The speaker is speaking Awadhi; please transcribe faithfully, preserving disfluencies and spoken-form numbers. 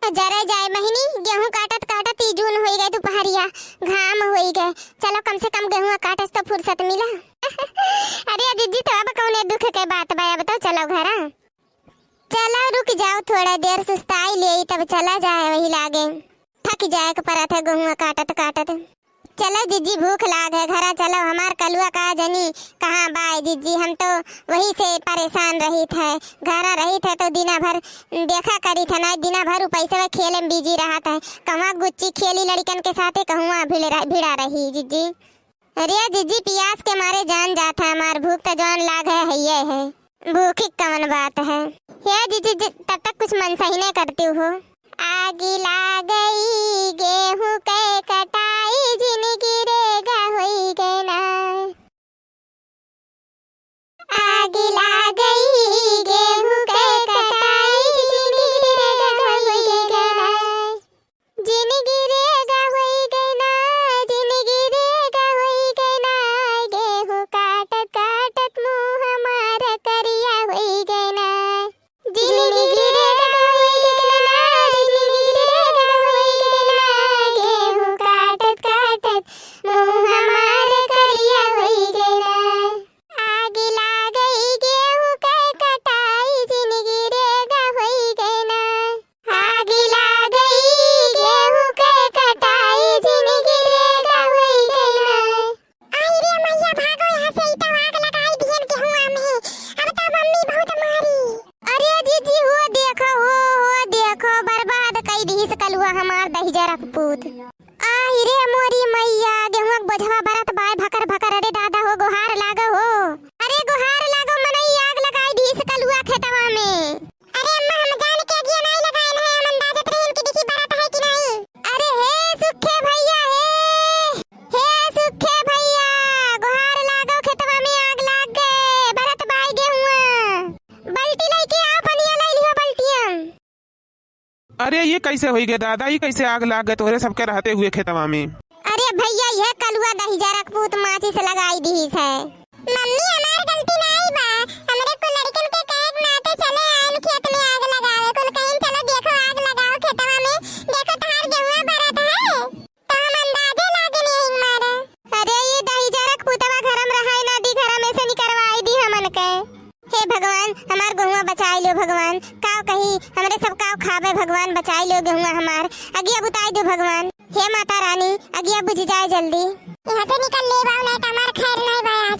जरे जाए बहिनी, गेहूं काटत काटत ई जून होई गए दुपहरिया, घाम होई गए। चलो कम से कम गेहूं काटे से तो फुर्सत मिला। अरे जिज्जी, तो अब कौने दुख के बात बा, अब तो चलो घरा। चलो रुक जाओ, थोड़ा देर सुस्ताई ले, तब चला जाए वही लागे। थक जाए के परत है गेहूं काटत काटत। चलो जिज्जी, भूख लाग है, घरा चलो। हमार कलुआ का जनी कहाँ बाय जिज्जी, हम तो वही से परेशान रहित है। घरा रहित है तो दिना भर देखा करित है, ना दिना भर उ पैसवा खेले में बिजी रहत है। कहवा गुच्ची खेली लड़िकन के साथे, कहवा भिड़-, भिड़ा रही जिज्जी। अरे जिज्जी, पियास के मारे जान जात है हमार, भूख तो जान लाग है, हइये है। भूखी कवन बात है? हे जिज्जी, जि-, तब तक कुछ मन सही नहीं करती हो। आगी लागई गेहूं के कटाई, जिनगी रेगा होई गए ना। आगी लागई गेहूं के कटाई, जिनगी रेगा होई गए ना। जिनगी रेगा होई गए ना, जिनगी रेगा होई गए ना, गेहूं काटत काटत मुंह हमार करिया होई गए ना। जिनगी रेगा होई गए ना, जिनगी रेगा होई गए ना, गेहूं काटत काटत मुंह हमार करिया होई गए ना। आगी लागई गेहूं के कटाई, जिनगी रेगा होई गए ना। आगी लागई गेहूं के कटाई, जिनगी रेगा होई गए ना। आई रे मैया, भागो यहाँ से, ई तो आग लगाई दिहन गेहुआ में। अब तो मम्मी बहुत मारी। अरे जिज्जी, हो देखो, हो, हो देखो, बर्बाद कई दिहिस कलुआ हमार दहिजरा के पूत। आई रे मोरी मैया, गेहुआ के बोझवा बरत बाय भकर भकर। अरे दादा हो, गोहार लागो हो। अरे गोहार लागो, मनई आग लगाई दिहिस कलुआ खेतवा में। अरे अम्मा, हम जान के अगिया नाई लगाए न है, हम अंदाजत रहे इनकी देखी बरत है कि नाई। अरे हे सुखे भैया, हे, हे सुखे भैया, गोहार लागो, खेतवा में आग लाग गए, बरत बाय गेहुआ। बल्टी लइके आओ, पनिया लइ लिहो बल्टिया। अरे ये कैसे होई गए दादा, ये कैसे आग लाग गए तोहरे सबके रहते हुए खेतवा में? अरे भैया, ये कलुआ दहिजरा के पूत माचिस लगाई दिहिस है। मम्मी, हमार गलती नाई बा, हमरे कुल लड़कन के कहे के नाते चले आयन खेत में आग लगावे। कुल कहिन, "चलो देखो, आग लगाओ खेतवा में, देखो तोहार गेहुआ बरत है।" तो हम अंदाजे लागे नहीं मारे। अरे ये दहिजरा के पुतवा घर में रहाई ना दी, घर में से निकरवाई दी हमन के। हे भगवान, हमार गेहुआ बचाई लो भगवान, काव कही हमरे सब काव खावे भगवान, बचाई लो गेहुआ हमार, अगिया बुताई दो भगवान। हे माता रानी, अगिया बुझ जाए जल्दी। यहाँ से निकल ले बाऊ, नहीं तो हमार खैर नहीं बा आज।